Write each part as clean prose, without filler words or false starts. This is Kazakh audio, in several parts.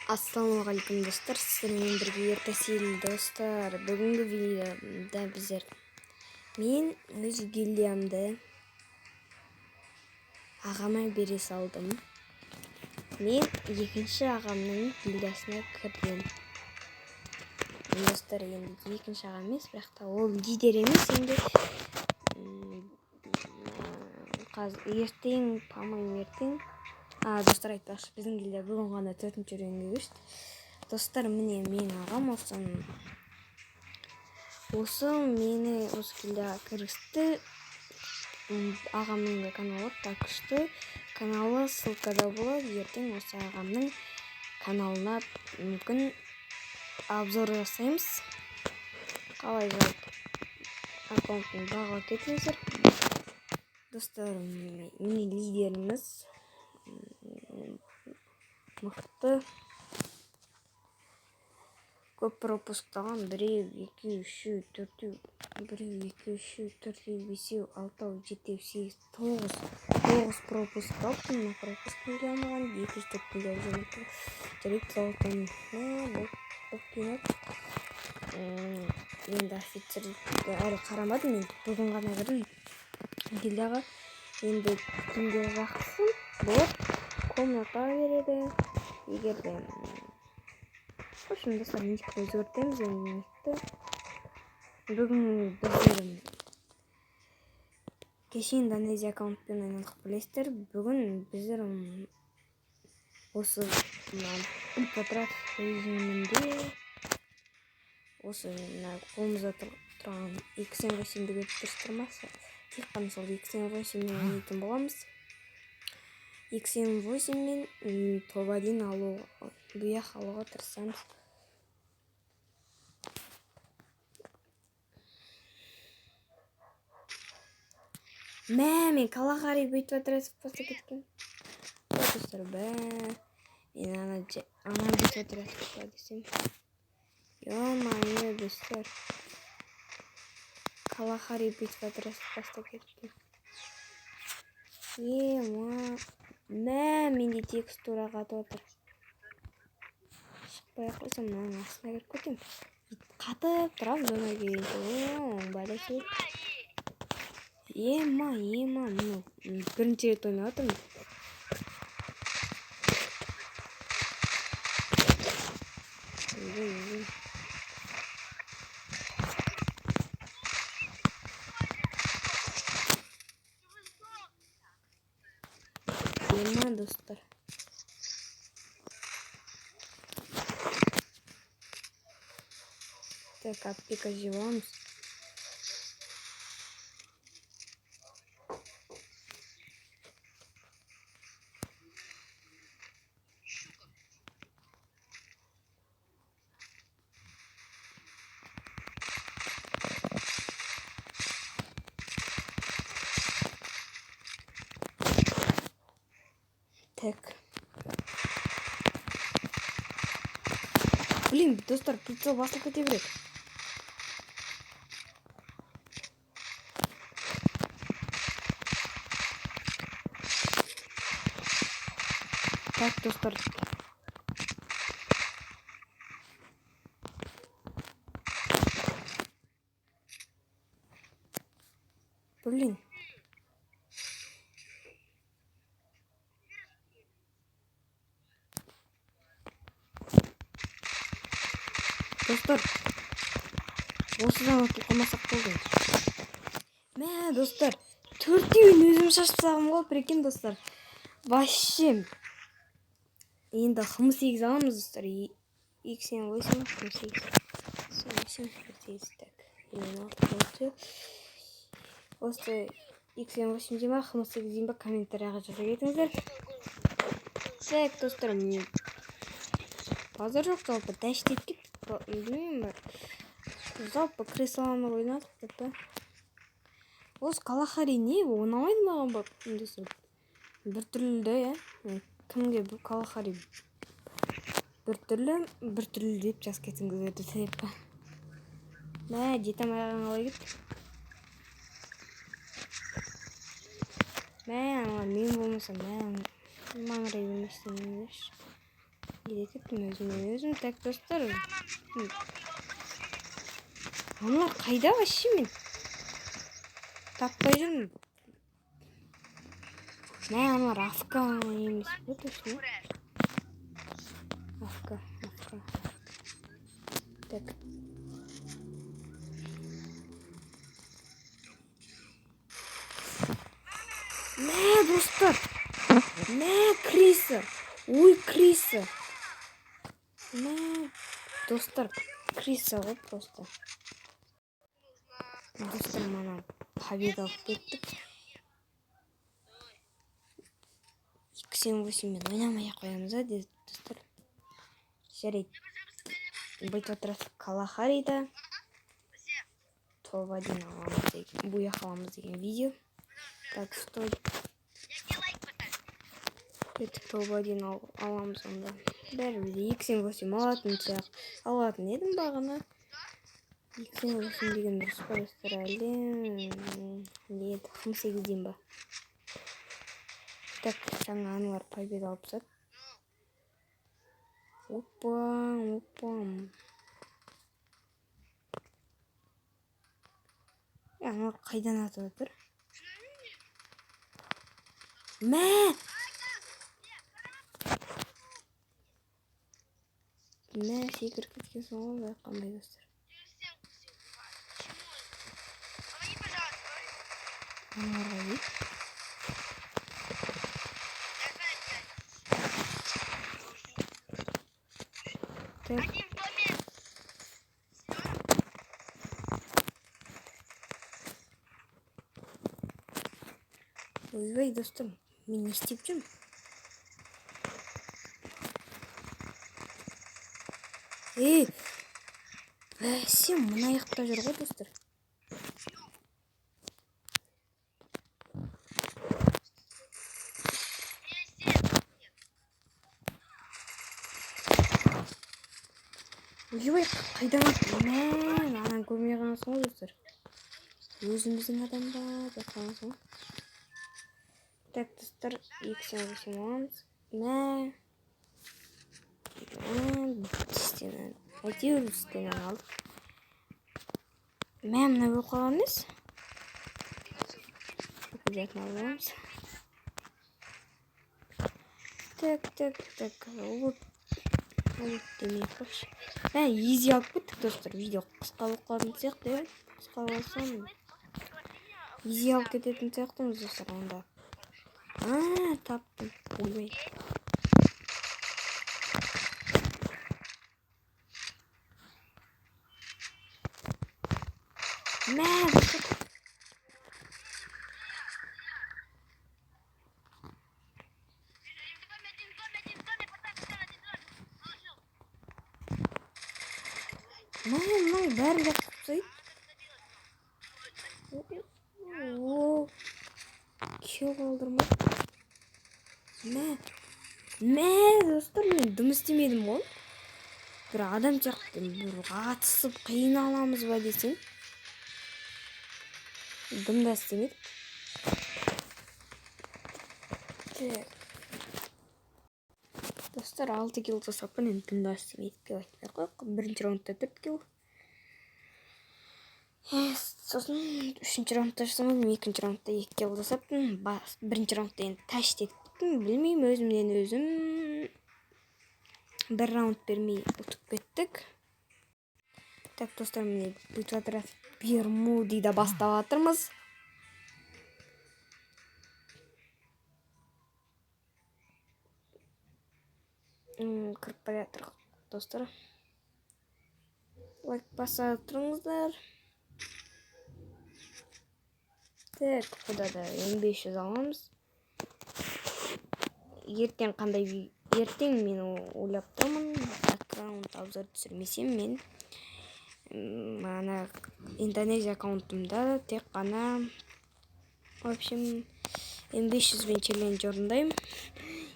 Ассалаумағалейкум, достар! Сіздермен бірге Ертасил. Достар, бүгінгі видеода біздер, мен өз гильдиямды ағама бере салдым. Мен екінші ағамның гильдиясына кірдім, достар. Енді екінші ағам емес, бірақ та ол лидер емес. Енді қазір, ертең, по-моему, ертең. А, достар, айтпақшы, біздің гильдия бүгін ғана төртінші уровеньге көшті. Достар, міне, менің ағам осы мені осы гильдияға кіргізді. Ағамның да каналы, так что каналы ссылкада болады. Ертең осы ағамның каналына мүмкін обзор жасаймыз. Қалай, жалпы аккаунтын бағалап кетіңіздер. Достар, міне, лидеріміз мықты, көп пропусктаған: біреу, екеу, үшеу, төртеу, біреу, екеу, үшеу, төртеу, бесеу, алтау, жетеу, сегіз, тоғыз, тоғыз пропуск алыпты. Мына пропуск неге алмаған? 204 теңге жинапты. Жарайды, золотоны болып жинады. Енді офицер әлі қарамадым, енді бүгін ғана кірдім гильдияға. Енді кімге жақсы болады, комната береді егер де. В общем, достар, никті өзгертеміз енді, никті. Бүгін біздер кеше Индонезия аккаунтпен ойнадық, білесіздер. Бүгін біздер осы мына квадрат режимінде осы мына қолымызда тұрған XM8-ді көріп тұрсыздар ма? Тек қана сол XM8-мен ойнайтын боламыз. XM8 мен топ 1 алу, буях алуға тырысамыз. Мә, мен Калахари бүйтіп отрезов басып кеткен. Достар, бә, мен ана бүйтіп отрезов десем, ё-моё, достар, Калахари бүйтіп отрезов бастап кеткен. Ема, мә, менде текстура қатып отыр. Шықпай ақ қойсам, мынаның астына кіріп кетемін. Қатып тұрамын зона келгенше. О, бәле, ема, ема, мынау бірінші рет ойнап жатырмын. Ойбай, ойбай. Ема, достар. Так, аптека жеп аламыз. Так. Блин, достар, прицел басылып кете береді. Так, достар. Блин. Достар, осыдан ұтылып қалмасақ болды. Мә, достар, төртеуін өзім шашып тастағанмын ғой, прикинь, достар. Вообще. Енді ХМ 8 аламыз, достар. XM 8, ХМ 8. 8, 8, так. Алты. Осы XM 8 дей ма, ХМ 8 дейін ба, комментарияға жаза кетіңіздер. Так, достар, базар жоқ, жалпы дәштеп кеттік, білмеймін ба. Жалпы креслоны ойнадық деп па. Осы Калахари не, ұнамайды маған ба, достар? Біртүрлі да, иә. Кімге бұл Калахари біртүрлі, біртүрлі деп жазып кетіңіздер деп па. Мә, жете алмай қалған қалай кетті? Мә, ана мен болмаса, мә, маңырай берместен. Не кеттім өзімнен өзім. Так, достар. Аналар қайда вообще мен? Таппай жүрмін. Мә, аналар АФК емес пе, точно? АФК, АФК. Так. Мә, достар. Мә, криса. Ой, криса. Мә, достар, криса ғой просто. Достар, мана победа алып кеттік. 2-7-8 мен ойнамай ақ қоямыз а, деді достар. Жарайды. Битва трафик Калахарида. Топ-1 аламыз деген, буяқ аламыз деген видео. Так, стой. Кеттік, топ-1 аламыз онда. Бәрібір де 2-7-8 алатын сияқты. Алатын едім бағана. 2-7-8 деген дұрыс па, достар, әлде не еді, қырық сегізден ба? Так, жаңа аналар победа алып тастады. Опа, опа. Аналар қайдан атып жатыр? Мә! Мә, секіріп кеткенсің ғой, байқамай, достар. Аналарға не? Так. Ойбай, достар, мен не істеп жүрмін? Ей, бәсе, мына аяқта жүр ғой, достар. Ойбай, қайдан атты? Мә, ананы көрмей қалғансың ғой, достар. Өзіміздің адам ба деп қалғансың ғой. Так, достар, 2-7-8 аламыз. Мә. Стена. Әйтеуір стенаны алдық. Мә, мына өліп қалған емес. Бүкіл затын алып аламыз. Так, так, так. Лут. Лут демей ақ қойшы. Мә, изи алып кеттік, достар. Видео қысқа болып қалатын сияқты, иә? Қысқа болса, изи алып кететін сияқтымыз, достар, онда. А, таптым. Ойбай. Мә, достар. Мә, мынаның бәрін жақтырып тастайды. О, кеу қалдырмай. Мә, мә, достар, мен дым істемедім ғой. Бір адам сияқты бір атысып қиналамыз ба десең, дым да істемедік. Так. Достар, 6 килл жасаппын, енді дым да істемедік деп айтпай ақ қояйық. Бірінші раундта 4 килл. Сосын үшінші раундта жасамадым, екінші раундта 2 килл жасаппын. Бірінші раундта енді тәш етіп кеттім, білмеймін, өзімнен өзім бір раунд бермей ұтып кеттік. Так, достар, міне битва трафик Бермудида бастап жатырмыз. Кіріп бара жатырмық, достар. Лайк баса тұрыңыздар. Так, бұда да 1500 аламыз. Ертең қандай ертең мен ойлап тұрмын, аккаунт обзор түсірмесем, мен ана Индонезия аккаунтымда тек қана, в общем, М500 бен челлендж орындаймын.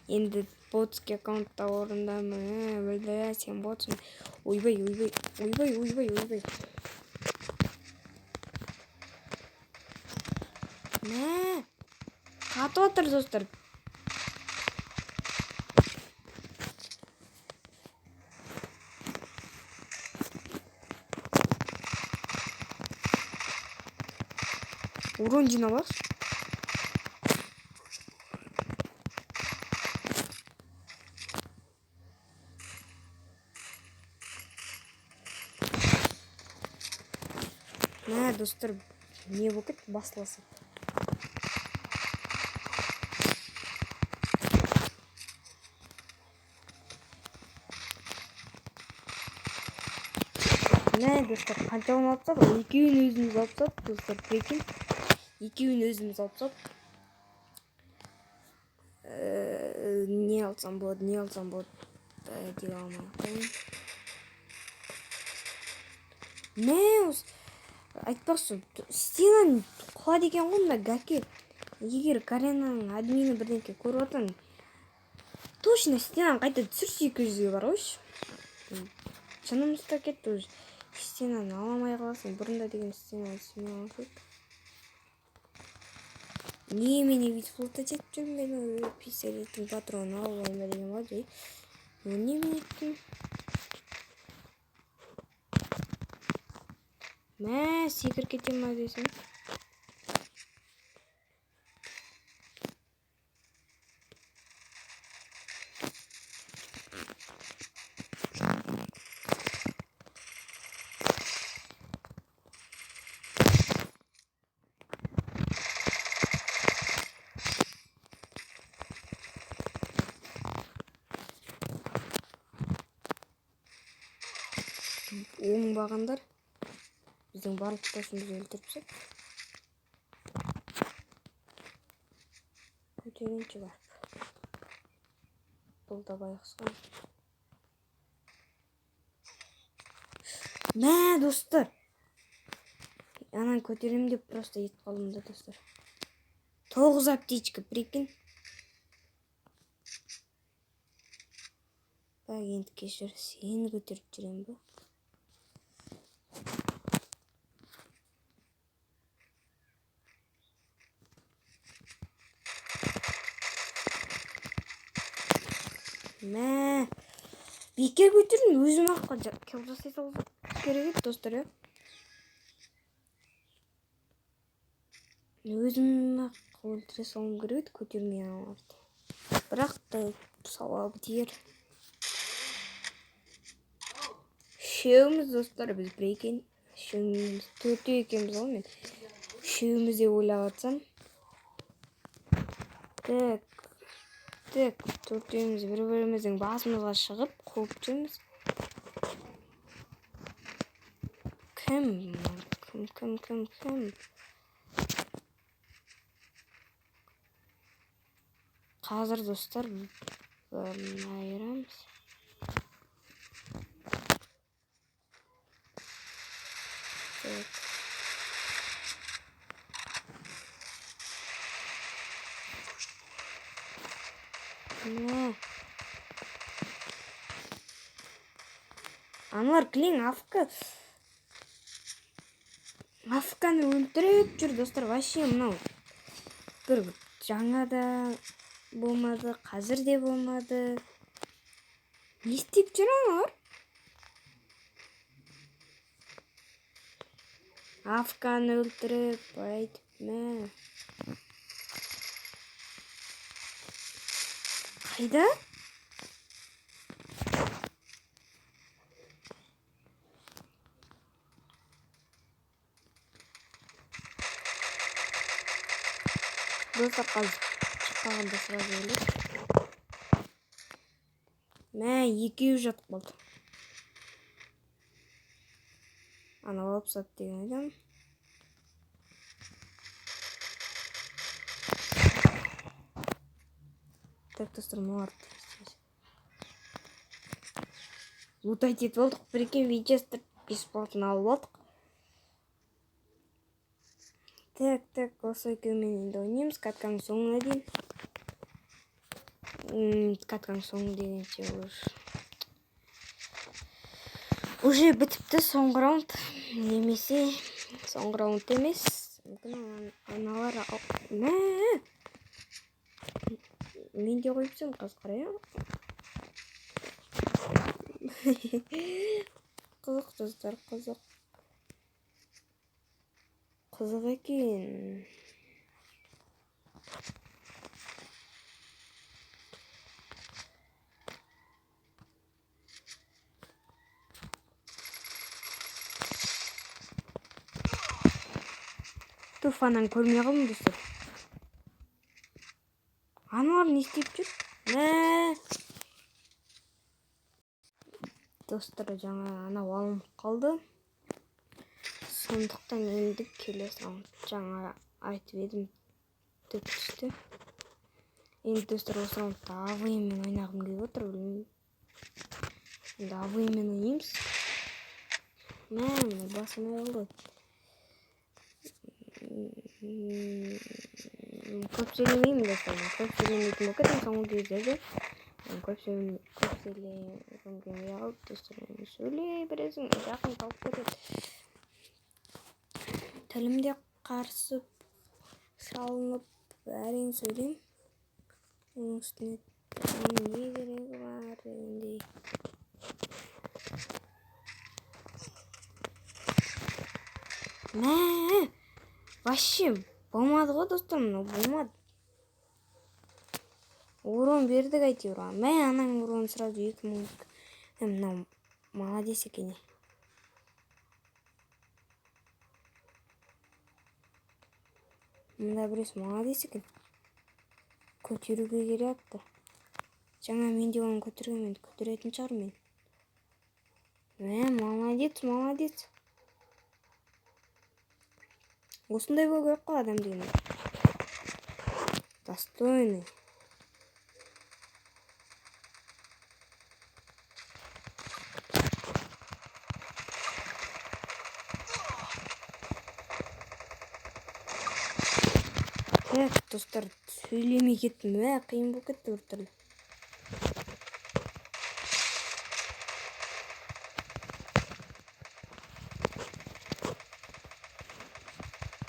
Енді ботский аккаунтта орындаймын. Білді, сен ботсың. Ойбай, ойбай, ойбай, ойбай, ойбай. Мә, қатып отыр, достар. Урон жинап алайықшы. Мә, достар, не болып кетті басыласы. Мә, достар, қаншауын алып тастадық? Екеуін өзіміз алып тастадық, достар, прикинь. Екеуін өзіміз алып тастадық. Не алсам болады, не алсам болады, деп алмай ақ қояйын. Мә, осы айтпақшы, стенаны құлады екен ғой мына Гаке. Егер Гаренаның админі бірдеңке көріп отырсаң, точно стенаны қайта түсірші, 200-ге бар қойшы. Жыным ұстап кетті уже. Стенаны ала алмай қаласың. Бұрында деген стенаны түсірмей қалып еді. Немене бүйтіп лутать етіп жүрмін мен, ой, пистолеттің патронын алып алайын ба деген болады, ей. Немене еттім? Мә, секіріп кете ма десем. Оңбағандар біздің барлық досымызды өлтіріп тастады. Көтерейінші барып. Бұл да байғұс қой. Мә, достар. Ананы көтеремін деп просто етіп қалдым да, достар. 9 аптечка, прикинь. Так, енді кешір, сені көтеріп жүремін ба? Мә, бекер көтердім, өзім ақ кел жасай салу керек еді, достар, иә. Өзім ақ өлтіре салуым керек еді, көтермей аналарды. Бірақ та сауабы тиер. Үшеуміз, достар, біз бір екен. Үшеуміз, төртеу екенбіз ғой мен. Үшеуміз деп ойлап жатсам. Так, так, төртеуміз бір-біріміздің басымызға шығып қуып жүрміз. Кім? Кім, кім, кім, кім? Қазір, достар, айырамыз. Так. Мә. Аналар кілең АФК. АФК-ны өлтіріп жүр, достар. Вообще мынау бір жаңа да болмады, қазір де болмады. Не істеп жүр аналар? АФК-ны өлтіріп, айтып, мә. Қайда? Достар, қазір шыққанда сразу өледі. Мә, екеуі жатып қалды. Анау алып тастады деген айтамын. Так, достар, мыналарды лутать етіп алдық. Прикинь, винчестер бесплатно алып алдық. Так, так, осы екеуімен енді ойнаймыз катканың соңына дейін. Катканың соңы дегенше уже бітіпті соңғы раунд. Немесе соңғы раунд емес. Мүмкін аналар мә! Мен де қойып тастадым, қазір қарай, а? Қызық, достар, қызық. Қызық екен. Туфанан көрмей қалдым, достар. Аналар не істеп жүр? Мә. Достар, жаңа анау алынып қалды. Сондықтан енді келесі раунд, жаңа айтып едім, төрт түсті. Енді, достар, осы раундта АВМ-мен ойнағым келіп отыр, білмеймін. Енді АВМ-мен ойнаймыз. Мә, мына басылмай қалды. Көп сөйлемеймін, достар. Көп сөйлемейтін болып кеттім соңғы кездерде. Көп сөйлегім келмей қалды, достар. Сөйлей бересің, жақын қалып кетеді. Тілім де қарысып, шалынып, әрең сөйлеймін. Оның үстіне не керегі бар дегендей. Мә, вообще болмады ғой, достар, мынау болмады. Урон бердік әйтеуір. Мә, ананың уроны сразу 2000. Мынау молодец екен. Мында біреусі молодец екен. Көтеруге келіпті. Жаңа мен де оны көтергенмін, енді көтеретін шығармын мен. Мә, молодец, молодец. Осындай болу керек қой адам деген. Достойный. Так, достар, сөйлемей кеттім. Мә, қиын болып кетті біртүрлі.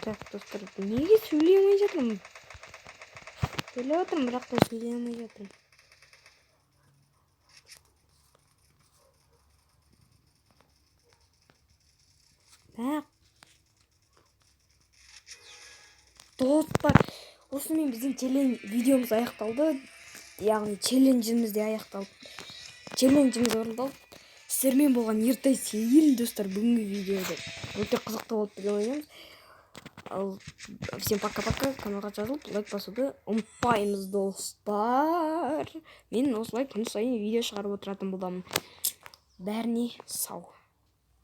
Так, достар, неге сөйлей алмай жатырмын? Сөйлеп отырмын, бірақ та сөйлей алмай жатырмын. Так. Достар, осымен біздің челлендж видеомыз аяқталды. Яғни челленджіміз де аяқталды. Челленджіміз орындалды. Сіздермен болған Ертай Сейіл, достар, бүгінгі видеода өте қызықты болды деген ойлаймыз. Ал всем пока-пока, каналға жазылып, лайк басуды ұмытпаймыз, достар. Мен осылай күн сайын видео шығарып отыратын боламын. Бәріне сау.